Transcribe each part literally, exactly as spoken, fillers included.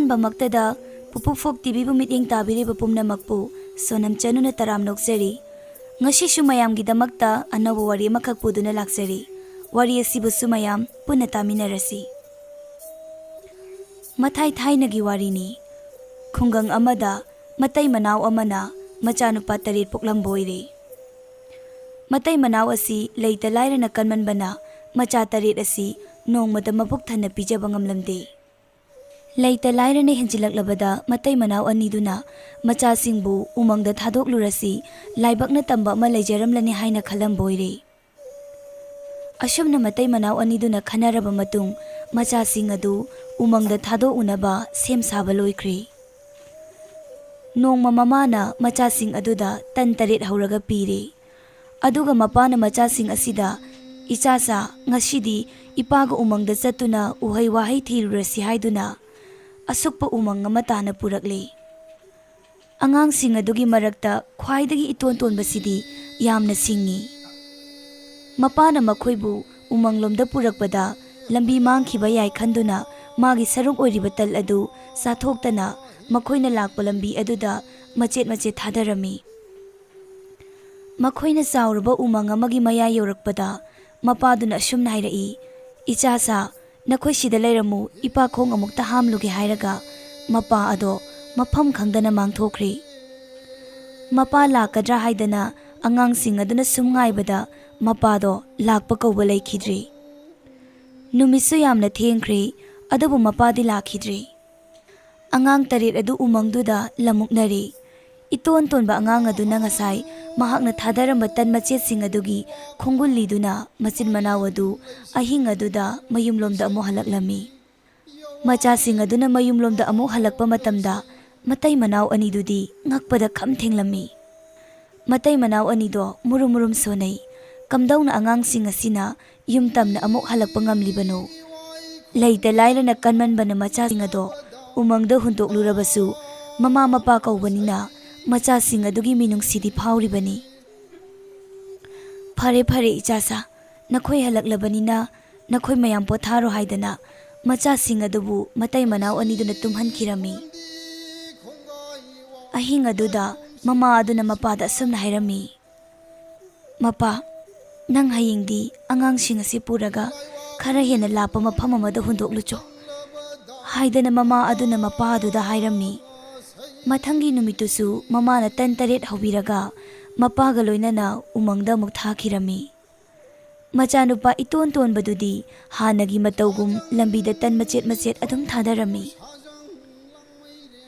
ꯑꯍꯥꯟꯕꯃꯛꯇꯗ ꯄꯨꯄꯨ ꯐꯣꯛ ꯇꯤꯚꯤꯕꯨ ꯃꯤꯠꯌꯦꯡ ꯇꯥꯕꯤꯔꯤꯕ ꯄꯨꯝꯅꯃꯛꯄꯨ ꯁꯣꯅꯝ ꯆꯅꯨꯅ ꯇꯔꯥꯝ ꯅꯣꯛꯆꯔꯤ꯫ ꯉꯁꯤꯁꯨ ꯃꯌꯥꯝꯒꯤꯗꯃꯛꯇ ꯑꯅꯧꯕ ꯋꯥꯔꯤ ꯑꯃꯈꯛ ꯄꯨꯗꯨꯅ ꯂꯥꯛꯆꯔꯤ꯫ ꯋꯥꯔꯤ ꯑꯁꯤꯕꯨꯁꯨ ꯃꯌꯥꯝ ꯄꯨꯟꯅ ꯇꯥꯃꯤꯟꯅꯔꯁꯤ꯫ ꯃꯊꯥꯏ ꯊꯥꯏꯅꯒꯤ ꯋꯥꯔꯤꯅꯤ꯫ ꯈꯨꯡꯒꯪ ꯑꯃꯗ ꯃꯇꯩ ꯃꯅꯥꯎ ꯑꯃꯅ ꯃꯆꯥꯅꯨꯄꯥ ꯇꯔꯦꯠ ꯄꯣꯛꯂꯝꯕ ꯑꯣꯏꯔꯦ꯫ ꯃꯇꯩ ꯃꯅꯥꯎ ꯑꯁꯤ ꯂꯩꯇ ꯂꯥꯏꯔꯅ ꯀꯟꯃꯟꯕꯅ ꯃꯆꯥ ꯇꯔꯦꯠ ꯑꯁꯤ ꯅꯣꯡꯃꯗ ꯃꯄꯨꯛ ꯊꯟꯅ ꯄꯤꯖꯕ ꯉꯝꯂꯝꯗꯦ꯫ ꯂꯩꯇ ꯂꯥꯏꯔꯅ ꯍꯦꯟꯖꯤꯜꯂꯛꯂꯕꯗ ꯃꯇꯩ ꯃꯅꯥꯎ ꯑꯅꯤꯗꯨꯅ ꯃꯆꯥꯁꯤꯡꯕꯨ ꯎꯃꯪꯗ ꯊꯥꯗꯣꯛꯂꯨꯔꯁꯤ, ꯂꯥꯏꯕꯛꯅ ꯇꯝꯕ ꯑꯃ ꯂꯩꯖꯔꯝꯂꯅꯤ ꯍꯥꯏꯅ ꯈꯜꯂꯝꯕ ꯑꯣꯏꯔꯦ꯫ ꯑꯁꯨꯝꯅ ꯃꯇꯩ ꯃꯅꯥꯎ ꯑꯅꯤꯗꯨꯅ ꯈꯟꯅꯔꯕ ꯃꯇꯨꯡ ꯃꯆꯥꯁꯤꯡ ꯑꯗꯨ ꯎꯃꯪꯗ ꯊꯥꯗꯣꯛꯎꯅꯕ ꯁꯦꯝ ꯁꯥꯕ ꯂꯣꯏꯈ꯭ꯔꯦ꯫ ꯅꯣꯡꯃ ꯃꯃꯥꯅ ꯃꯆꯥꯁꯤꯡ ꯑꯗꯨꯗ ꯇꯟ ꯇꯔꯦꯠ ꯍꯧꯔꯒ ꯄꯤꯔꯦ꯫ ꯑꯗꯨꯒ ꯃꯄꯥꯅ ꯃꯆꯥꯁꯤꯡ ꯑꯁꯤꯗ, "ꯏꯆꯥꯁꯥ, ꯉꯁꯤꯗꯤ ꯏꯄꯥꯒ ꯎꯃꯪꯗ ꯆꯠꯇꯨꯅ ꯎꯍꯩ ꯋꯥꯍꯩ ꯊꯤꯔꯨꯔꯁꯤ" ꯍꯥꯏꯗꯨꯅ ꯑꯁꯨꯛꯄ ꯎꯃꯪ ꯑꯃ ꯇꯥꯅ ꯄꯨꯔꯛꯂꯦ꯫ ꯑꯉꯥꯡꯁꯤꯡ ꯑꯗꯨꯒꯤ ꯃꯔꯛꯇ ꯈ꯭ꯋꯥꯏꯗꯒꯤ ꯏꯇꯣꯟ ꯇꯣꯟꯕꯁꯤꯗꯤ ꯌꯥꯝꯅ ꯁꯤꯡꯉꯤ꯫ ꯃꯄꯥꯅ ꯃꯈꯣꯏꯕꯨ ꯎꯃꯪꯂꯣꯝꯗ ꯄꯨꯔꯛꯄꯗ ꯂꯝꯕꯤ ꯃꯥꯡꯈꯤꯕ ꯌꯥꯏ ꯈꯟꯗꯨꯅ ꯃꯥꯒꯤ ꯁꯔꯨꯛ ꯑꯣꯏꯔꯤꯕ ꯇꯜ ꯑꯗꯨ ꯆꯥꯊꯣꯛꯇꯅ ꯃꯈꯣꯏꯅ ꯂꯥꯛꯄ ꯂꯝꯕꯤ ꯑꯗꯨꯗ ꯃꯆꯦꯠ ꯃꯆꯦꯠ ꯊꯥꯗꯔꯝꯃꯤ꯫ ꯃꯈꯣꯏꯅ ꯆꯥꯎꯔꯕ ꯎꯃꯪ ꯑꯃꯒꯤ ꯃꯌꯥ ꯌꯧꯔꯛꯄꯗ ꯃꯄꯥꯗꯨꯅ ꯑꯁꯨꯝꯅ ꯍꯥꯏꯔꯛꯏ, "ꯏꯆꯥꯁꯥ, ꯅꯈꯣꯏ ꯁꯤꯗ ꯂꯩꯔꯝꯃꯨ, ꯏꯄꯥ ꯈꯣꯡ ꯑꯃꯨꯛꯇ ꯍꯥꯝꯂꯨꯒꯦ" ꯍꯥꯏꯔꯒ ꯃꯄꯥ ꯑꯗꯣ ꯃꯐꯝ ꯈꯪꯗꯅ ꯃꯥꯡꯊꯣꯛꯈ꯭ꯔꯦ꯫ ꯃꯄꯥ ꯂꯥꯛꯀꯗ꯭ꯔꯥ ꯍꯥꯏꯗꯅ ꯑꯉꯥꯡꯁꯤꯡ ꯑꯗꯨꯅ ꯁꯨꯝ ꯉꯥꯏꯕꯗ ꯃꯄꯥꯗꯣ ꯂꯥꯛꯄ ꯀꯧꯕ ꯂꯩꯈꯤꯗ꯭ꯔꯦ꯫ ꯅꯨꯃꯤꯠꯁꯨ ꯌꯥꯝꯅ ꯊꯦꯡꯈ꯭ꯔꯦ, ꯑꯗꯨꯕꯨ ꯃꯄꯥꯗꯤ ꯂꯥꯛꯈꯤꯗ꯭ꯔꯦ꯫ ꯑꯉꯥꯡ ꯇꯔꯦꯠ ꯑꯗꯨ ꯎꯃꯪꯗꯨꯗ ꯂꯃꯨꯛꯅꯔꯦ꯫ ꯏꯇꯣꯟ ꯇꯣꯟꯕ ꯑꯉꯥꯡ ꯑꯗꯨꯅ ꯉꯁꯥꯏ ꯃꯍꯥꯛꯅ ꯊꯥꯗꯔꯝꯕ ꯇꯟ ꯃꯆꯦꯠꯁꯤꯡ ꯑꯗꯨꯒꯤ ꯈꯣꯡꯒꯨꯜ ꯂꯤꯗꯨꯅ ꯃꯆꯤꯟ ꯃꯅꯥꯎ ꯑꯗꯨ ꯑꯍꯤꯡ ꯑꯗꯨꯗ ꯃꯌꯨꯝꯂꯣꯝꯗ ꯑꯃꯨꯛ ꯍꯜꯂꯛꯂꯝꯃꯤ꯫ ꯃꯆꯥꯁꯤꯡ ꯑꯗꯨꯅ ꯃꯌꯨꯝꯂꯣꯝꯗ ꯑꯃꯨꯛ ꯍꯜꯂꯛꯄ ꯃꯇꯝꯗ ꯃꯇꯩ ꯃꯅꯥꯎ ꯑꯅꯤꯗꯨꯗꯤ ꯉꯛꯄꯗ ꯈꯝ ꯊꯦꯡꯂꯝꯃꯤ꯫ ꯃꯇꯩ ꯃꯅꯥꯎ ꯑꯅꯤꯗꯣ ꯃꯨꯔꯨꯝ ꯃꯨꯔꯨꯝ ꯁꯣꯟꯅꯩ꯫ ꯀꯝꯗꯧꯅ ꯑꯉꯥꯡꯁꯤꯡ ꯑꯁꯤꯅ ꯌꯨꯝ ꯇꯝꯅ ꯑꯃꯨꯛ ꯍꯜꯂꯛꯄ ꯉꯝꯂꯤꯕꯅꯣ? ꯂꯩꯇ ꯂꯥꯏꯔꯅ ꯀꯟꯃꯟꯕꯅ ꯃꯆꯥꯁꯤꯡ ꯑꯗꯣ ꯎꯃꯪꯗ ꯍꯨꯟꯗꯣꯛꯂꯨꯔꯕꯁꯨ ꯃꯃꯥ ꯃꯄꯥ ꯀꯧꯕꯅꯤꯅ ꯃꯆꯥꯁꯤꯡ ꯑꯗꯨꯒꯤ ꯃꯤꯅꯨꯡꯁꯤꯗꯤ ꯐꯥꯎꯔꯤꯕꯅꯤ꯫ "ꯐꯔꯦ ꯐꯔꯦ ꯏꯆꯥꯁꯥ, ꯅꯈꯣꯏ ꯍꯜꯂꯛꯂꯕꯅꯤꯅ ꯅꯈꯣꯏ ꯃꯌꯥꯝ ꯄꯣꯊꯥꯔꯣ" ꯍꯥꯏꯗꯅ ꯃꯆꯥꯁꯤꯡ ꯑꯗꯨꯕꯨ ꯃꯇꯩ ꯃꯅꯥꯎ ꯑꯅꯤꯗꯨꯅ ꯇꯨꯝꯍꯟꯈꯤꯔꯝꯃꯤ꯫ ꯑꯍꯤꯡ ꯑꯗꯨꯗ ꯃꯃꯥ ꯑꯗꯨꯅ ꯃꯄꯥꯗ ꯑꯁꯨꯝꯅ ꯍꯥꯏꯔꯝꯃꯤ, "ꯃꯄꯥ, ꯅꯪ ꯍꯌꯦꯡꯗꯤ ꯑꯉꯥꯡꯁꯤꯡ ꯑꯁꯤ ꯄꯨꯔꯒ ꯈꯔ ꯍꯦꯟꯅ ꯂꯥꯞꯄ ꯃꯐꯝ ꯑꯃꯗ ꯍꯨꯟꯗꯣꯛꯂꯨꯆꯣ" ꯍꯥꯏꯗꯅ ꯃꯃꯥ ꯑꯗꯨꯅ ꯃꯄꯥ ꯑꯗꯨꯗ ꯍꯥꯏꯔꯝꯃꯤ꯫ ꯃꯊꯪꯒꯤ ꯅꯨꯃꯤꯠꯇꯨꯁꯨ ꯃꯃꯥꯅ ꯇꯟ ꯇꯔꯦꯠ ꯍꯧꯕꯤꯔꯒ ꯃꯄꯥꯒ ꯂꯣꯏꯅꯅ ꯎꯃꯪꯗ ꯑꯃꯨꯛ ꯊꯥꯈꯤꯔꯝꯃꯤ꯫ ꯃꯆꯥꯅꯨꯄꯥ ꯏꯇꯣꯟ ꯇꯣꯟꯕꯗꯨꯗꯤ ꯍꯥꯟꯅꯒꯤ ꯃꯇꯧꯒꯨꯝ ꯂꯝꯕꯤꯗ ꯇꯟ ꯃꯆꯦꯠ ꯃꯆꯦꯠ ꯑꯗꯨꯝ ꯊꯥꯗꯔꯝꯃꯤ꯫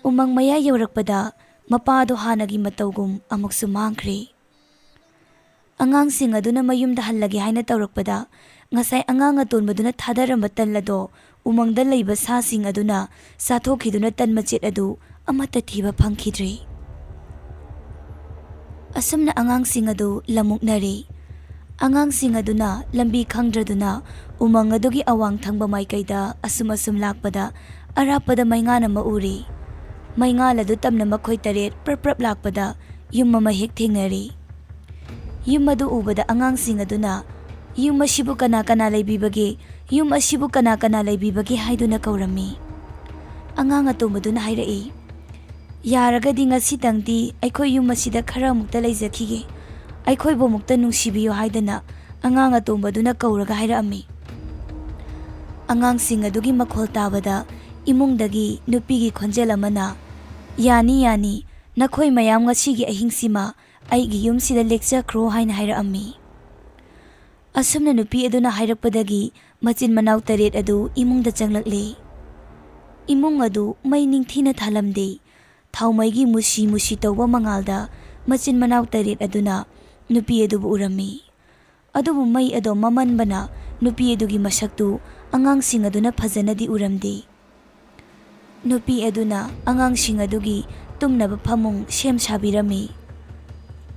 ꯎꯃꯪ ꯃꯌꯥ ꯌꯧꯔꯛꯄꯗ ꯃꯄꯥꯗꯣ ꯍꯥꯟꯅꯒꯤ ꯃꯇꯧꯒꯨꯝ ꯑꯃꯨꯛꯁꯨ ꯃꯥꯡꯈ꯭ꯔꯦ꯫ ꯑꯉꯥꯡꯁꯤꯡ ꯑꯗꯨꯅ ꯃꯌꯨꯝꯗ ꯍꯜꯂꯒꯦ ꯍꯥꯏꯅ ꯇꯧꯔꯛꯄꯗ, ꯉꯁꯥꯏ ꯑꯉꯥꯡ ꯑꯇꯣꯟꯕꯗꯨꯅ ꯊꯥꯗꯔꯝꯕ ꯇꯟ ꯑꯗꯣ ꯎꯃꯪꯗ ꯂꯩꯕ ꯁꯥꯁꯤꯡ ꯑꯗꯨꯅ ꯆꯥꯊꯣꯛꯈꯤꯗꯨꯅ ꯇꯟ ꯃꯆꯦꯠ ꯑꯗꯨ ꯑꯃꯠꯇ ꯊꯤꯕ ꯐꯪꯈꯤꯗ꯭ꯔꯦ꯫ ꯑꯁꯨꯝꯅ ꯑꯉꯥꯡꯁꯤꯡ ꯑꯗꯨ ꯂꯝꯃꯨꯛꯅꯔꯦ꯫ ꯑꯉꯥꯡꯁꯤꯡ ꯑꯗꯨꯅ ꯂꯝꯕꯤ ꯈꯪꯗ꯭ꯔꯗꯨꯅ ꯎꯃꯪ ꯑꯗꯨꯒꯤ ꯑꯋꯥꯡ ꯊꯪꯕ ꯃꯥꯏꯀꯩꯗ ꯑꯁꯨꯝ ꯑꯁꯨꯝ ꯂꯥꯛꯄꯗ, ꯑꯔꯥꯞꯄꯗ ꯃꯩꯉꯥꯟ ꯑꯃ ꯎꯔꯦ꯫ ꯃꯩꯉꯥꯜ ꯑꯗꯨ ꯇꯝꯅ ꯃꯈꯣꯏ ꯇꯔꯦꯠ ꯄ꯭ꯔꯞ ꯄ꯭ꯔꯞ ꯂꯥꯛꯄꯗ ꯌꯨꯝ ꯑꯃ ꯍꯦꯛ ꯊꯦꯡꯅꯔꯦ꯫ ꯌꯨꯝ ꯑꯗꯨ ꯎꯕꯗ ꯑꯉꯥꯡꯁꯤꯡ ꯑꯗꯨꯅ, "ꯌꯨꯝ ꯑꯁꯤꯕꯨ ꯀꯅꯥ ꯀꯅꯥ ꯂꯩꯕꯤꯕꯒꯦ? ꯌꯨꯝ ꯑꯁꯤꯕꯨ ꯀꯅꯥ ꯀꯅꯥ ꯂꯩꯕꯤꯕꯒꯦ?" ꯍꯥꯏꯗꯨꯅ ꯀꯧꯔꯝꯃꯤ꯫ ꯑꯉꯥꯡ ꯑꯇꯣꯝꯕꯗꯨꯅ ꯍꯥꯏꯔꯛꯏ, "ꯌꯥꯔꯒꯗꯤ ꯉꯁꯤꯇꯪꯗꯤ ꯑꯩꯈꯣꯏ ꯌꯨꯝ ꯑꯁꯤꯗ ꯈꯔ ꯑꯃꯨꯛꯇ ꯂꯩꯖꯈꯤꯒꯦ꯫ ꯑꯩꯈꯣꯏꯕꯨ ꯑꯃꯨꯛꯇ ꯅꯨꯡꯁꯤꯕꯤꯌꯨ" ꯍꯥꯏꯗꯅ ꯑꯉꯥꯡ ꯑꯇꯣꯝꯕꯗꯨꯅ ꯀꯧꯔꯒ ꯍꯥꯏꯔꯛꯑꯝꯃꯤ꯫ ꯑꯉꯥꯡꯁꯤꯡ ꯑꯗꯨꯒꯤ ꯃꯈꯣꯜ ꯇꯥꯕꯗ ꯏꯃꯨꯡꯗꯒꯤ ꯅꯨꯄꯤꯒꯤ ꯈꯣꯟꯖꯦꯜ ꯑꯃꯅ, "ꯌꯥꯅꯤ, ꯌꯥꯅꯤ, ꯅꯈꯣꯏ ꯃꯌꯥꯝ ꯉꯁꯤꯒꯤ ꯑꯍꯤꯡꯁꯤꯃ ꯑꯩꯒꯤ ꯌꯨꯝꯁꯤꯗ ꯂꯦꯛꯆꯈ꯭ꯔꯣ" ꯍꯥꯏꯅ ꯍꯥꯏꯔꯛꯑꯝꯃꯤ꯫ ꯑꯁꯨꯝꯅ ꯅꯨꯄꯤ ꯑꯗꯨꯅ ꯍꯥꯏꯔꯛꯄꯗꯒꯤ ꯃꯆꯤꯟ ꯃꯅꯥꯎ ꯇꯔꯦꯠ ꯑꯗꯨ ꯏꯃꯨꯡꯗ ꯆꯪꯂꯛꯂꯦ꯫ ꯏꯃꯨꯡ ꯑꯗꯨ ꯃꯩ ꯅꯤꯡꯊꯤꯅ ꯊꯥꯜꯂꯝꯗꯦ꯫ ꯊꯥꯎꯃꯩꯒꯤ ꯃꯨꯁꯤ ꯃꯨꯁꯤ ꯇꯧꯕ ꯃꯉꯥꯜꯗ ꯃꯆꯤꯟ ꯃꯅꯥꯎ ꯇꯔꯦꯠ ꯑꯗꯨꯅ ꯅꯨꯄꯤ ꯑꯗꯨꯕꯨ ꯎꯔꯝꯃꯤ꯫ ꯑꯗꯨꯕꯨ ꯃꯩ ꯑꯗꯣ ꯃꯝꯃꯟꯕꯅ ꯅꯨꯄꯤ ꯑꯗꯨꯒꯤ ꯃꯁꯛꯇꯨ ꯑꯉꯥꯡꯁꯤꯡ ꯑꯗꯨꯅ ꯐꯖꯅꯗꯤ ꯎꯔꯝꯗꯦ꯫ ꯅꯨꯄꯤ ꯑꯗꯨꯅ ꯑꯉꯥꯡꯁꯤꯡ ꯑꯗꯨꯒꯤ ꯇꯨꯝꯅꯕ ꯐꯃꯨꯡ ꯁꯦꯝ ꯁꯥꯕꯤꯔꯝꯃꯤ꯫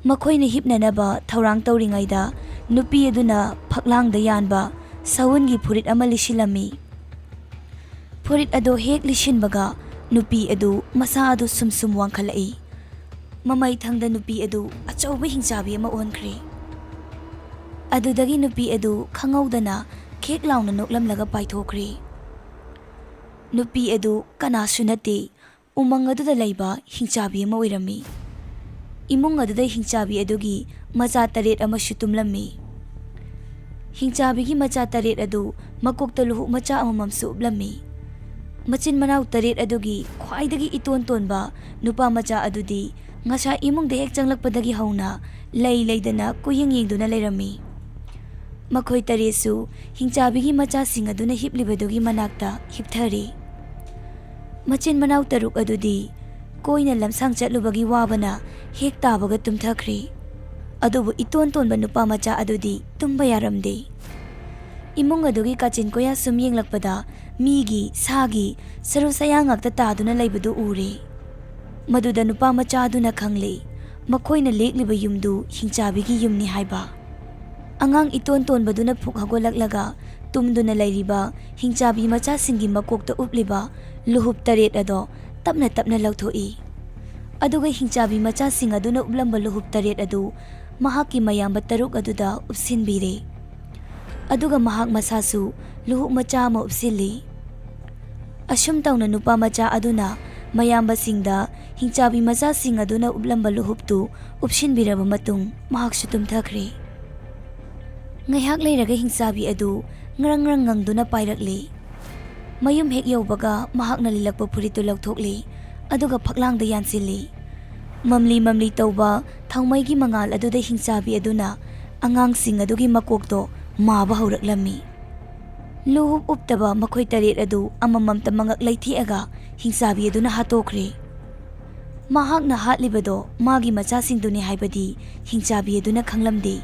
ꯃꯈꯣꯏꯅ ꯍꯤꯞꯅꯅꯕ ꯊꯧꯔꯥꯡ ꯇꯧꯔꯤꯉꯩꯗ ꯅꯨꯄꯤ ꯑꯗꯨꯅ ꯐꯛꯂꯥꯡꯗ ꯌꯥꯟꯕ ꯁꯎꯟꯒꯤ ꯐꯨꯔꯤꯠ ꯑꯃ ꯂꯤꯠꯁꯤꯜꯂꯝꯃꯤ꯫ ꯐꯨꯔꯤꯠ ꯑꯗꯨ ꯍꯦꯛ ꯂꯤꯠꯁꯤꯟꯕꯒ ꯅꯨꯄꯤ ꯑꯗꯨ ꯃꯁꯥ ꯑꯗꯨ ꯁꯨꯝ ꯁꯨꯝ ꯋꯥꯡꯈꯠꯂꯛꯏ꯫ ꯃꯃꯩ ꯊꯪꯗ ꯅꯨꯄꯤ ꯑꯗꯨ ꯑꯆꯧꯕ ꯍꯤꯡꯆꯥꯕꯤ ꯑꯃ ꯑꯣꯟꯈ꯭ꯔꯦ꯫ ꯑꯗꯨꯗꯒꯤ ꯅꯨꯄꯤ ꯑꯗꯨ ꯈꯪꯍꯧꯗꯅ ꯈꯦꯛ ꯂꯥꯎꯅ ꯅꯣꯛꯂꯝꯂꯒ ꯄꯥꯏꯊꯣꯛꯈ꯭ꯔꯦ꯫ ꯅꯨꯄꯤ ꯑꯗꯨ ꯀꯅꯥꯁꯨ ꯅꯠꯇꯦ, ꯎꯃꯪ ꯑꯗꯨꯗ ꯂꯩꯕ ꯍꯤꯡꯆꯥꯕꯤ ꯑꯃ ꯑꯣꯏꯔꯝꯃꯤ꯫ ꯏꯃꯨꯡ ꯑꯗꯨꯗ ꯍꯤꯡꯆꯥꯕꯤ ꯑꯗꯨꯒꯤ ꯃꯆꯥ ꯇꯔꯦꯠ ꯑꯃꯁꯨ ꯇꯨꯝꯂꯝꯃꯤ꯫ ꯍꯤꯡꯆꯥꯕꯤꯒꯤ ꯃꯆꯥ ꯇꯔꯦꯠ ꯑꯗꯨ ꯃꯀꯣꯛꯇ ꯂꯨꯍꯨꯛ ꯃꯆꯥ ꯑꯃꯃꯝꯁꯨ ꯎꯞꯂꯝꯃꯤ꯫ ꯃꯆꯤꯟ ꯃꯅꯥꯎ ꯇꯔꯦꯠ ꯑꯗꯨꯒꯤ ꯈ꯭ꯋꯥꯏꯗꯒꯤ ꯏꯇꯣꯟ ꯇꯣꯟꯕ ꯅꯨꯄꯥ ꯃꯆꯥ ꯑꯗꯨꯗꯤ ꯉꯁꯥꯏ ꯏꯃꯨꯡꯗ ꯍꯦꯛ ꯆꯪꯂꯛꯄꯗꯒꯤ ꯍꯧꯅ ꯂꯩ ꯂꯩꯗꯅ ꯀꯨꯌꯦꯡ ꯌꯦꯡꯗꯨꯅ ꯂꯩꯔꯝꯃꯤ꯫ ꯃꯈꯣꯏ ꯇꯔꯦꯠꯁꯨ ꯍꯤꯡꯆꯥꯕꯤꯒꯤ ꯃꯆꯥꯁꯤꯡ ꯑꯗꯨꯅ ꯍꯤꯞꯂꯤꯕꯗꯨꯒꯤ ꯃꯅꯥꯛꯇ ꯍꯤꯞꯊꯔꯤ꯫ ꯃꯆꯤꯟ ꯃꯅꯥꯎ ꯇꯔꯨꯛ ꯑꯗꯨꯗꯤ ꯀꯣꯏꯅ ꯂꯝꯁꯥꯡ ꯆꯠꯂꯨꯕꯒꯤ ꯋꯥꯕꯅ ꯍꯦꯛ ꯇꯥꯕꯒ ꯇꯨꯝꯊꯈ꯭ꯔꯦ꯫ ꯑꯗꯨꯕꯨ ꯏꯇꯣꯟ ꯇꯣꯟꯕ ꯅꯨꯄꯥ ꯃꯆꯥ ꯑꯗꯨꯗꯤ ꯇꯨꯝꯕ ꯌꯥꯔꯝꯗꯦ꯫ ꯏꯃꯨꯡ ꯑꯗꯨꯒꯤ ꯀꯥꯆꯤꯟ ꯀꯣꯌꯥ ꯁꯨꯝ ꯌꯦꯡꯂꯛꯄꯗ ꯃꯤꯒꯤ, ꯁꯥꯒꯤ ꯁꯔꯨ ꯁꯌꯥꯡ ꯉꯥꯛꯇ ꯇꯥꯗꯨꯅ ꯂꯩꯕꯗꯨ ꯎꯔꯦ꯫ ꯃꯗꯨꯗ ꯅꯨꯄꯥ ꯃꯆꯥ ꯑꯗꯨꯅ ꯈꯪꯂꯦ, ꯃꯈꯣꯏꯅ ꯂꯦꯛꯂꯤꯕ ꯌꯨꯝꯗꯨ ꯍꯤꯡꯆꯥꯕꯤꯒꯤ ꯌꯨꯝꯅꯤ ꯍꯥꯏꯕ꯫ ꯑꯉꯥꯡ ꯏꯇꯣꯟ ꯇꯣꯟꯕꯗꯨꯅ ꯐꯨꯛ ꯍꯧꯒꯠꯂꯛꯂꯒ ꯇꯨꯝꯗꯨꯅ ꯂꯩꯔꯤꯕ ꯍꯤꯡꯆꯥꯕꯤ ꯃꯆꯥꯁꯤꯡꯒꯤ ꯃꯀꯣꯛꯇ ꯎꯞꯂꯤꯕ ꯂꯨꯍꯨꯞ ꯇꯔꯦꯠ ꯑꯗꯣ ꯇꯞꯅ ꯇꯞꯅ ꯂꯧꯊꯣꯛꯏ꯫ ꯑꯗꯨꯒ ꯍꯤꯡꯆꯥꯕꯤ ꯃꯆꯥꯁꯤꯡ ꯑꯗꯨꯅ ꯎꯞꯂꯝꯕ ꯂꯨꯍꯨꯞ ꯇꯔꯦꯠ ꯑꯗꯨ ꯃꯍꯥꯛꯀꯤ ꯃꯌꯥꯝꯕ ꯇꯔꯨꯛ ꯑꯗꯨꯗ ꯎꯞꯁꯤꯟꯕꯤꯔꯦ꯫ ꯑꯗꯨꯒ ꯃꯍꯥꯛ ꯃꯁꯥꯁꯨ ꯂꯨꯍꯨꯞ ꯃꯆꯥ ꯑꯃ ꯎꯞꯁꯤꯜꯂꯤ꯫ ꯑꯁꯨꯝ ꯇꯧꯅ ꯅꯨꯄꯥ ꯃꯆꯥ ꯑꯗꯨꯅ ꯃꯌꯥꯝꯕꯁꯤꯡꯗ ꯍꯤꯡꯆꯥꯕꯤ ꯃꯆꯥꯁꯤꯡ ꯑꯗꯨꯅ ꯎꯞꯂꯝꯕ ꯂꯨꯍꯨꯞꯇꯨ ꯎꯞꯁꯤꯟꯕꯤꯔꯕ ꯃꯇꯨꯡ ꯃꯍꯥꯛꯁꯨ ꯇꯨꯝꯊꯈ꯭ꯔꯦ꯫ ꯉꯥꯏꯍꯥꯛ ꯂꯩꯔꯒ ꯍꯤꯡꯆꯥꯕꯤ ꯑꯗꯨ ꯉ꯭ꯔꯪ ꯉ꯭ꯔꯪ ꯉꯪꯗꯨꯅ ꯄꯥꯏꯔꯛꯂꯦ꯫ ꯃꯌꯨꯝ ꯍꯦꯛ ꯌꯧꯕꯒ ꯃꯍꯥꯛꯅ ꯂꯤꯠꯂꯛꯄ ꯐꯨꯔꯤꯠꯇꯨ ꯂꯧꯊꯣꯛꯂꯦ, ꯑꯗꯨꯒ ꯐꯛꯂꯥꯡꯗ ꯌꯥꯟꯁꯤꯜꯂꯤ꯫ ꯃꯝꯂꯤ ꯃꯝꯂꯤ ꯇꯧꯕ ꯊꯥꯎꯃꯩꯒꯤ ꯃꯉꯥꯜ ꯑꯗꯨꯗ ꯍꯤꯡꯆꯥꯕꯤ ꯑꯗꯨꯅ ꯑꯉꯥꯡꯁꯤꯡ ꯑꯗꯨꯒꯤ ꯃꯀꯣꯛꯇꯣ ꯃꯥꯕ ꯍꯧꯔꯛꯂꯝꯃꯤ꯫ ꯂꯨꯍꯨꯞ ꯎꯞꯇꯕ ꯃꯈꯣꯏ ꯇꯔꯦꯠ ꯑꯗꯨ ꯑꯃꯃꯝꯇ ꯃꯉꯛ ꯂꯩꯊꯦꯛꯑꯒ ꯍꯤꯡꯆꯥꯕꯤ ꯑꯗꯨꯅ ꯍꯥꯠꯇꯣꯛꯈ꯭ꯔꯦ꯫ ꯃꯍꯥꯛꯅ ꯍꯥꯠꯂꯤꯕꯗꯣ ꯃꯥꯒꯤ ꯃꯆꯥꯁꯤꯡꯗꯨꯅꯤ ꯍꯥꯏꯕꯗꯤ ꯍꯤꯡꯆꯥꯕꯤ ꯑꯗꯨꯅ ꯈꯪꯂꯝꯗꯦ꯫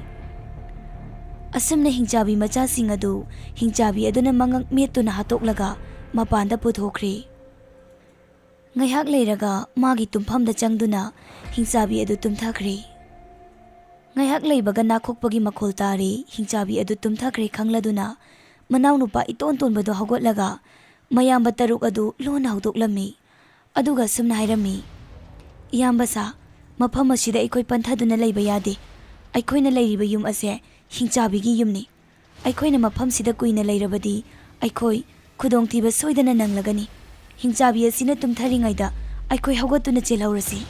ꯑꯁꯨꯝꯅ ꯍꯤꯡꯆꯥꯕꯤ ꯃꯆꯥꯁꯤꯡ ꯑꯗꯨ ꯍꯤꯡꯆꯥꯕꯤ ꯑꯗꯨꯅ ꯃꯉꯛ ꯃꯦꯠꯇꯨꯅ ꯍꯥꯠꯇꯣꯛꯂꯒ ꯃꯄꯥꯟꯗ ꯄꯨꯊꯣꯛꯈ꯭ꯔꯦ꯫ ꯉꯥꯏꯍꯥꯛ ꯂꯩꯔꯒ ꯃꯥꯒꯤ ꯇꯨꯝꯐꯝꯗ ꯆꯪꯗꯨꯅ ꯍꯤꯡꯆꯥꯕꯤ ꯑꯗꯨ ꯇꯨꯝꯊꯈ꯭ꯔꯦ꯫ ꯉꯥꯏꯍꯥꯛ ꯂꯩꯕꯒ ꯅꯥꯈꯣꯛꯄꯒꯤ ꯃꯈꯣꯜ ꯇꯥꯔꯦ꯫ ꯍꯤꯡꯆꯥꯕꯤ ꯑꯗꯨ ꯇꯨꯝꯊꯈ꯭ꯔꯦ ꯈꯪꯂꯗꯨꯅ ꯃꯅꯥꯎꯅꯨꯄꯥ ꯏꯇꯣꯟ ꯇꯣꯟꯕꯗꯨ ꯍꯧꯒꯠꯂꯒ ꯃꯌꯥꯝꯕ ꯇꯔꯨꯛ ꯑꯗꯨ ꯂꯣꯟꯅ ꯍꯧꯗꯣꯛꯂꯝꯃꯤ꯫ ꯑꯗꯨꯒ ꯑꯁꯨꯝꯅ ꯍꯥꯏꯔꯝꯃꯤ, "ꯏꯌꯥꯝꯕ ꯁꯥ, ꯃꯐꯝ ꯑꯁꯤꯗ ꯑꯩꯈꯣꯏ ꯄꯟꯊꯗꯨꯅ ꯂꯩꯕ ꯌꯥꯗꯦ꯫ ꯑꯩꯈꯣꯏꯅ ꯂꯩꯔꯤꯕ ꯌꯨꯝ ꯑꯁꯦ ꯍꯤꯡꯆꯥꯕꯤꯒꯤ ꯌꯨꯝꯅꯤ꯫ ꯑꯩꯈꯣꯏꯅ ꯃꯐꯝꯁꯤꯗ ꯀꯨꯏꯅ ꯂꯩꯔꯕꯗꯤ ꯑꯩꯈꯣꯏ "ꯈꯨꯗꯣꯡꯊꯤꯕ ꯁꯣꯏꯗꯅ ꯅꯪꯂꯒꯅꯤ꯫ ꯍꯤꯡꯆꯥꯕꯤ ꯑꯁꯤꯅ ꯇꯨꯝꯊꯔꯤꯉꯩꯗ ꯑꯩꯈꯣꯏ ꯍꯧꯒꯠꯇꯨꯅ ꯆꯦꯜꯍꯧꯔꯁꯤ,"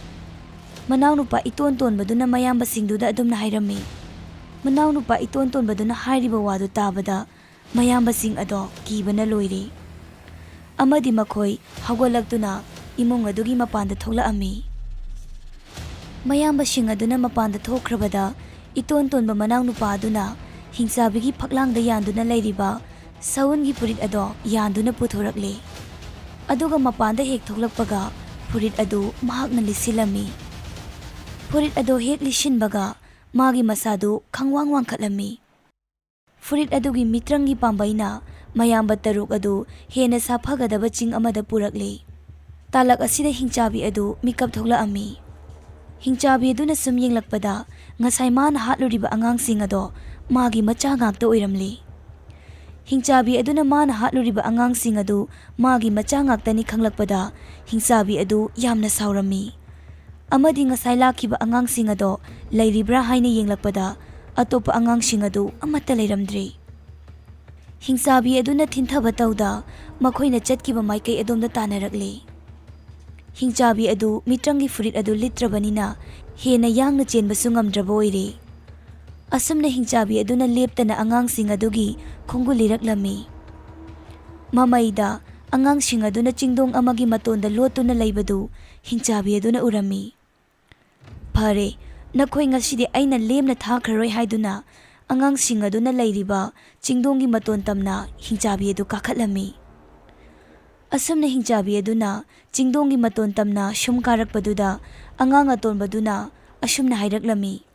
ꯃꯅꯥꯎꯅꯨꯄꯥ ꯏꯇꯣꯟ ꯇꯣꯟꯕꯗꯨꯅ ꯃꯌꯥꯝꯕꯁꯤꯡꯗꯨꯗ ꯑꯗꯨꯝꯅ ꯍꯥꯏꯔꯝꯃꯤ꯫ ꯃꯅꯥꯎꯅꯨꯄꯥ ꯏꯇꯣꯟ ꯇꯣꯟꯕꯗꯨꯅ ꯍꯥꯏꯔꯤꯕ ꯋꯥꯗꯨ ꯇꯥꯕꯗ ꯃꯌꯥꯝꯕꯁꯤꯡ ꯑꯗꯣ ꯀꯤꯕꯅ ꯂꯣꯏꯔꯦ꯫ ꯑꯃꯗꯤ ꯃꯈꯣꯏ ꯍꯧꯒꯠꯂꯛꯇꯨꯅ ꯏꯃꯨꯡ ꯑꯗꯨꯒꯤ ꯃꯄꯥꯟꯗ ꯊꯣꯛꯂꯛꯑꯝꯃꯤ꯫ ꯃꯌꯥꯝꯕꯁꯤꯡ ꯑꯗꯨꯅ ꯃꯄꯥꯟꯗ ꯊꯣꯛꯈ꯭ꯔꯕꯗ, ꯏꯇꯣꯟ ꯇꯣꯟꯕ ꯃꯅꯥꯎꯅꯨꯄꯥ ꯑꯗꯨꯅ ꯍꯤꯡꯆꯥꯕꯤꯒꯤ ꯐꯛꯂꯥꯡꯗ ꯌꯥꯟꯗꯨꯅ ꯂꯩꯔꯤꯕ ꯁꯎꯟꯒꯤ ꯐꯨꯔꯤꯠ ꯑꯗꯣ ꯌꯥꯟꯗꯨꯅ ꯄꯨꯊꯣꯔꯛꯂꯦ꯫ ꯑꯗꯨꯒ ꯃꯄꯥꯟꯗ ꯍꯦꯛ ꯊꯣꯛꯂꯛꯄꯒ ꯐꯨꯔꯤꯠ ꯑꯗꯨ ꯃꯍꯥꯛꯅ ꯂꯤꯠꯁꯤꯜꯂꯝꯃꯤ꯫ ꯐꯨꯔꯤꯠ ꯑꯗꯣ ꯍꯦꯛ ꯂꯤꯠꯁꯤꯟꯕꯒ ꯃꯥꯒꯤ ꯃꯁꯥꯗꯨ ꯈꯪꯋꯥꯡ ꯋꯥꯡꯈꯠꯂꯝꯃꯤ꯫ ꯐꯨꯔꯤꯠ ꯑꯗꯨꯒꯤ ꯃꯤꯇ꯭ꯔꯪꯒꯤ ꯄꯥꯝꯕꯩꯅ ꯃꯌꯥꯝꯕ ꯇꯔꯨꯛ ꯑꯗꯨ ꯍꯦꯟꯅ ꯁꯥꯐꯒꯗꯕ ꯆꯤꯡ ꯑꯃꯗ ꯄꯨꯔꯛꯂꯦ꯫ ꯇꯥꯂꯛ ꯑꯁꯤꯗ ꯍꯤꯡꯆꯥꯕꯤ ꯑꯗꯨ ꯃꯤꯀꯞ ꯊꯣꯛꯂꯛꯑꯝꯃꯤ꯫ ꯍꯤꯡꯆꯥꯕꯤ ꯑꯗꯨꯅ ꯁꯨꯝ ꯌꯦꯡꯂꯛꯄꯗ, ꯉꯁꯥꯏ ꯃꯥꯅ ꯍꯥꯠꯂꯨꯔꯤꯕ ꯑꯉꯥꯡꯁꯤꯡ ꯑꯗꯣ ꯃꯥꯒꯤ ꯃꯆꯥ ꯉꯥꯛꯇ ꯑꯣꯏꯔꯝꯂꯦ꯫ ꯍꯤꯡꯆꯥꯕꯤ ꯑꯗꯨꯅ ꯃꯥꯅ ꯍꯥꯠꯂꯨꯔꯤꯕ ꯑꯉꯥꯡꯁꯤꯡ ꯑꯗꯨ ꯃꯥꯒꯤ ꯃꯆꯥ ꯉꯥꯛꯇꯅꯤ ꯈꯪꯂꯛꯄꯗ, ꯍꯤꯡꯆꯥꯕꯤ ꯑꯗꯨ ꯌꯥꯝꯅ ꯁꯥꯎꯔꯝꯃꯤ꯫ ꯑꯃꯗꯤ ꯉꯁꯥꯏ ꯂꯥꯛꯈꯤꯕ ꯑꯉꯥꯡꯁꯤꯡ ꯑꯗꯣ ꯂꯩꯔꯤꯕ꯭ꯔꯥ ꯍꯥꯏꯅ ꯌꯦꯡꯂꯛꯄꯗ, ꯑꯇꯣꯞꯄ ꯑꯉꯥꯡꯁꯤꯡ ꯑꯗꯨ ꯑꯃꯠꯇ ꯂꯩꯔꯝꯗ꯭ꯔꯦ꯫ ꯍꯤꯡꯆꯥꯕꯤ ꯑꯗꯨꯅ ꯊꯤꯟꯊꯕ ꯇꯧꯗ ꯃꯈꯣꯏꯅ ꯆꯠꯈꯤꯕ ꯃꯥꯏꯀꯩ ꯑꯗꯣꯝꯗ ꯇꯥꯟꯅꯔꯛꯂꯦ꯫ ꯍꯤꯡꯆꯥꯕꯤ ꯑꯗꯨ ꯃꯤꯇ꯭ꯔꯪꯒꯤ ꯐꯨꯔꯤꯠ ꯑꯗꯨ ꯂꯤꯠꯇ꯭ꯔꯕꯅꯤꯅ ꯍꯦꯟꯅ ꯌꯥꯡꯅ ꯆꯦꯟꯕꯁꯨ ꯉꯝꯗ꯭ꯔꯕ ꯑꯣꯏꯔꯦ꯫ ꯑꯁꯨꯝꯅ ꯍꯤꯡꯆꯥꯕꯤ ꯑꯗꯨꯅ ꯂꯦꯞꯇꯅ ꯑꯉꯥꯡꯁꯤꯡ ꯑꯗꯨꯒꯤ ꯈꯣꯡꯒꯨꯜ ꯂꯤꯔꯛꯂꯝꯃꯤ꯫ ꯃꯃꯩꯗ ꯑꯉꯥꯡꯁꯤꯡ ꯑꯗꯨꯅ ꯆꯤꯡꯗꯣꯡ ꯑꯃꯒꯤ ꯃꯇꯣꯟꯗ ꯂꯣꯠꯇꯨꯅ ꯂꯩꯕꯗꯨ ꯍꯤꯡꯆꯥꯕꯤ ꯑꯗꯨꯅ ꯎꯔꯝꯃꯤ꯫ "ꯐꯔꯦ, ꯅꯈꯣꯏ ꯉꯁꯤꯗꯤ ꯑꯩꯅ ꯂꯦꯝꯅ ꯊꯥꯈ꯭ꯔꯔꯣꯏ" ꯍꯥꯏꯗꯨꯅ ꯑꯉꯥꯡꯁꯤꯡ ꯑꯗꯨꯅ ꯂꯩꯔꯤꯕ ꯆꯤꯡꯗꯣꯡꯒꯤ ꯃꯇꯣꯟ ꯇꯝꯅ ꯍꯤꯡꯆꯥꯕꯤ ꯑꯗꯨ ꯀꯥꯈꯠꯂꯝꯃꯤ꯫ ꯑꯁꯨꯝꯅ ꯍꯤꯡꯆꯥꯕꯤ ꯑꯗꯨꯅ ꯆꯤꯡꯗꯣꯡꯒꯤ ꯃꯇꯣꯟ ꯇꯝꯅ ꯁꯨꯝ ꯀꯥꯔꯛꯄꯗꯨꯗ ꯑꯉꯥꯡ ꯑꯇꯣꯟꯕꯗꯨꯅ ꯑꯁꯨꯝꯅ ꯍꯥꯏꯔꯛꯂꯝꯃꯤ,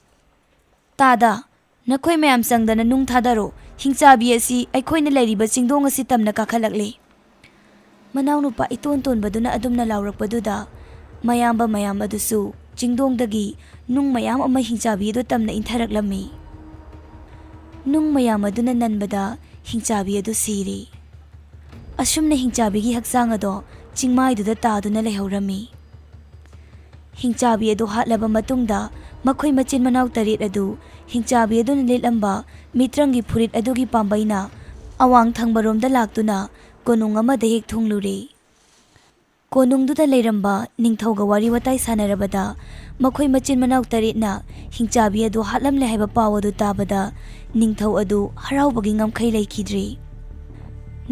"ꯇꯥꯗ, ꯅꯈꯣꯏ ꯃꯌꯥꯝ ꯆꯪꯗꯅ ꯅꯨꯡ ꯊꯥꯗꯔꯣ꯫ ꯍꯤꯡꯆꯥꯕꯤ ꯑꯁꯤ ꯑꯩꯈꯣꯏꯅ ꯂꯩꯔꯤꯕ ꯆꯤꯡꯗꯣꯡ ꯑꯁꯤ ꯇꯝꯅ ꯀꯥꯈꯠꯂꯛꯂꯦ꯫" ꯃꯅꯥꯎꯅꯨꯄꯥ ꯏꯇꯣꯟ ꯇꯣꯟꯕꯗꯨꯅ ꯑꯗꯨꯝꯅ ꯂꯥꯎꯔꯛꯄꯗꯨꯗ ꯃꯌꯥꯝꯕ ꯃꯌꯥꯝ ꯑꯗꯨꯁꯨ ꯆꯤꯡꯗꯣꯡꯗꯒꯤ ꯅꯨꯡ ꯃꯌꯥꯝ ꯑꯃ ꯍꯤꯡꯆꯥꯕꯤ ꯑꯗꯨ ꯇꯝꯅ ꯏꯟꯊꯔꯛꯂꯝꯃꯤ꯫ ꯅꯨꯡ ꯃꯌꯥꯝ ꯑꯗꯨꯅ ꯅꯟꯕꯗ ꯍꯤꯡꯆꯥꯕꯤ ꯑꯗꯨ ꯁꯤꯔꯦ꯫ ꯑꯁꯨꯝꯅ ꯍꯤꯡꯆꯥꯕꯤꯒꯤ ꯍꯛꯆꯥꯡ ꯑꯗꯣ ꯆꯤꯡꯃꯥꯏꯗꯨꯗ ꯇꯥꯗꯨꯅ ꯂꯩꯍꯧꯔꯝꯃꯤ꯫ ꯍꯤꯡꯆꯥꯕꯤ ꯑꯗꯨ ꯍꯥꯠꯂꯕ ꯃꯇꯨꯡꯗ ꯃꯈꯣꯏ ꯃꯆꯤꯟ ꯃꯅꯥꯎ ꯇꯔꯦꯠ ꯑꯗꯨ ꯍꯤꯡꯆꯥꯕꯤ ꯑꯗꯨꯅ ꯂꯤꯠꯂꯝꯕ ꯃꯤꯇ꯭ꯔꯪꯒꯤ ꯐꯨꯔꯤꯠ ꯑꯗꯨꯒꯤ ꯄꯥꯝꯕꯩꯅ ꯑꯋꯥꯡ ꯊꯪꯕꯔꯣꯝꯗ ꯂꯥꯛꯇꯨꯅ ꯀꯣꯅꯨꯡ ꯑꯃꯗ ꯍꯦꯛ ꯊꯨꯡꯂꯨꯔꯦ꯫ ꯀꯣꯅꯨꯡꯗꯨꯗ ꯂꯩꯔꯝꯕ ꯅꯤꯡꯊꯧꯒ ꯋꯥꯔꯤ ꯋꯥꯇꯥꯏ ꯁꯥꯟꯅꯔꯕꯗ, ꯃꯈꯣꯏ ꯃꯆꯤꯟ ꯃꯅꯥꯎ ꯇꯔꯦꯠꯅ ꯍꯤꯡꯆꯥꯕꯤ ꯑꯗꯨ ꯍꯥꯠꯂꯝꯂꯦ ꯍꯥꯏꯕ ꯄꯥꯎ ꯑꯗꯨ ꯇꯥꯕꯗ, ꯅꯤꯡꯊꯧ ꯑꯗꯨ ꯍꯔꯥꯎꯕꯒꯤ ꯉꯝꯈꯩ ꯂꯩꯈꯤꯗ꯭ꯔꯦ꯫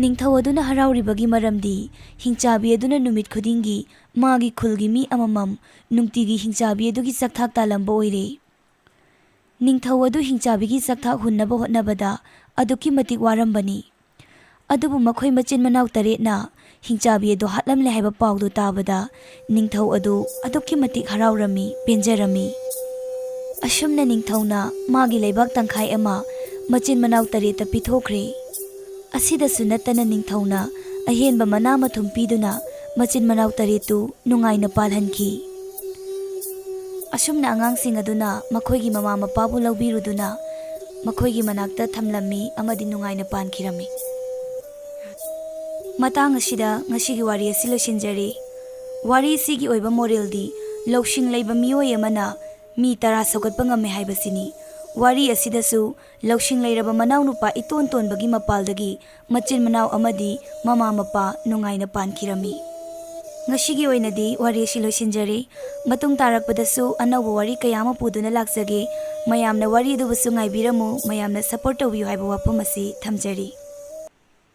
ꯅꯤꯡꯊꯧ ꯑꯗꯨꯅ ꯍꯔꯥꯎꯔꯤꯕꯒꯤ ꯃꯔꯝꯗꯤ, ꯍꯤꯡꯆꯥꯕꯤ ꯑꯗꯨꯅ ꯅꯨꯃꯤꯠ ꯈꯨꯗꯤꯡꯒꯤ ꯃꯥꯒꯤ ꯈꯨꯜꯒꯤ ꯃꯤ ꯑꯃꯃꯝ ꯅꯨꯡꯇꯤꯒꯤ ꯍꯤꯡꯆꯥꯕꯤ ꯑꯗꯨꯒꯤ ꯆꯥꯛꯊꯥꯛ ꯇꯥꯜꯂꯝꯕ ꯑꯣꯏꯔꯦ꯫ ꯅꯤꯡꯊꯧ ꯑꯗꯨ ꯍꯤꯡꯆꯥꯕꯤꯒꯤ ꯆꯥꯛꯊꯥꯛ ꯍꯨꯟꯅꯕ ꯍꯣꯠꯅꯕꯗ ꯑꯗꯨꯛꯀꯤ ꯃꯇꯤꯛ ꯋꯥꯔꯝꯕꯅꯤ꯫ ꯑꯗꯨꯕꯨ ꯃꯈꯣꯏ ꯃꯆꯤꯟ ꯃꯅꯥꯎ ꯇꯔꯦꯠꯅ ꯍꯤꯡꯆꯥꯕꯤ ꯑꯗꯨ ꯍꯥꯠꯂꯝꯂꯦ ꯍꯥꯏꯕ ꯄꯥꯎꯗꯨ ꯇꯥꯕꯗ, ꯅꯤꯡꯊꯧ ꯑꯗꯨ ꯑꯗꯨꯛꯀꯤ ꯃꯇꯤꯛ ꯍꯔꯥꯎꯔꯝꯃꯤ, ꯄꯦꯟꯖꯔꯝꯃꯤ꯫ ꯑꯁꯨꯝꯅ ꯅꯤꯡꯊꯧꯅ ꯃꯥꯒꯤ ꯂꯩꯕꯥꯛ ꯇꯪꯈꯥꯏ ꯑꯃ ꯃꯆꯤꯟ ꯃꯅꯥꯎ ꯇꯔꯦꯠꯇ ꯄꯤꯊꯣꯛꯈ꯭ꯔꯦ꯫ ꯑꯁꯤꯗꯁꯨ ꯅꯠꯇꯅ, ꯅꯤꯡꯊꯧꯅ ꯑꯍꯦꯟꯕ ꯃꯅꯥ ꯃꯊꯨꯝ ꯄꯤꯗꯨꯅ ꯃꯆꯤꯟ ꯃꯅꯥꯎ ꯇꯔꯦꯠꯇꯨ ꯅꯨꯡꯉꯥꯏꯅ ꯄꯥꯜꯍꯟꯈꯤ꯫ ꯑꯁꯨꯝꯅ ꯑꯉꯥꯡꯁꯤꯡ ꯑꯗꯨꯅ ꯃꯈꯣꯏꯒꯤ ꯃꯃꯥ ꯃꯄꯥꯕꯨ ꯂꯧꯕꯤꯔꯨꯗꯨꯅ ꯃꯈꯣꯏꯒꯤ ꯃꯅꯥꯛꯇ ꯊꯝꯂꯝꯃꯤ ꯑꯃꯗꯤ ꯅꯨꯡꯉꯥꯏꯅ ꯄꯥꯟꯈꯤꯔꯝꯃꯤ꯫ ꯃꯇꯥꯡ ꯑꯁꯤꯗ ꯉꯁꯤꯒꯤ ꯋꯥꯔꯤ ꯑꯁꯤ ꯂꯣꯏꯁꯤꯟꯖꯔꯦ꯫ ꯋꯥꯔꯤ ꯑꯁꯤꯒꯤ ꯑꯣꯏꯕ ꯃꯣꯔꯦꯜꯗꯤ, ꯂꯧꯁꯤꯡ ꯂꯩꯕ ꯃꯤꯑꯣꯏ ꯑꯃꯅ ꯃꯤ ꯇꯔꯥ ꯁꯧꯒꯠꯄ ꯉꯝꯃꯤ ꯍꯥꯏꯕꯁꯤꯅꯤ꯫ ꯋꯥꯔꯤ ꯑꯁꯤꯗꯁꯨ ꯂꯧꯁꯤꯡ ꯂꯩꯔꯕ ꯃꯅꯥꯎꯅꯨꯄꯥ ꯏꯇꯣꯟ ꯇꯣꯟꯕꯒꯤ ꯃꯄꯥꯜꯗꯒꯤ ꯃꯆꯤꯟ ꯃꯅꯥꯎ ꯑꯃꯗꯤ ꯃꯃꯥ ꯃꯄꯥ ꯅꯨꯡꯉꯥꯏꯅ ꯄꯥꯟꯈꯤꯔꯝꯃꯤ꯫ ꯉꯁꯤꯒꯤ ꯑꯣꯏꯅꯗꯤ ꯋꯥꯔꯤ ꯑꯁꯤ ꯂꯣꯏꯁꯤꯟꯖꯔꯦ꯫ ꯃꯇꯨꯡ ꯇꯥꯔꯛꯄꯗꯁꯨ ꯑꯅꯧꯕ ꯋꯥꯔꯤ ꯀꯌꯥ ꯑꯃ ꯄꯨꯗꯨꯅ ꯂꯥꯛꯆꯒꯦ꯫ ꯃꯌꯥꯝꯅ ꯋꯥꯔꯤ ꯑꯗꯨꯕꯨꯁꯨ ꯉꯥꯏꯕꯤꯔꯝꯃꯨ, ꯃꯌꯥꯝꯅ support ꯇꯧꯕꯤꯌꯨ ꯍꯥꯏꯕ ꯋꯥꯐꯝ ꯑꯁꯤ ꯊꯝꯖꯔꯤ꯫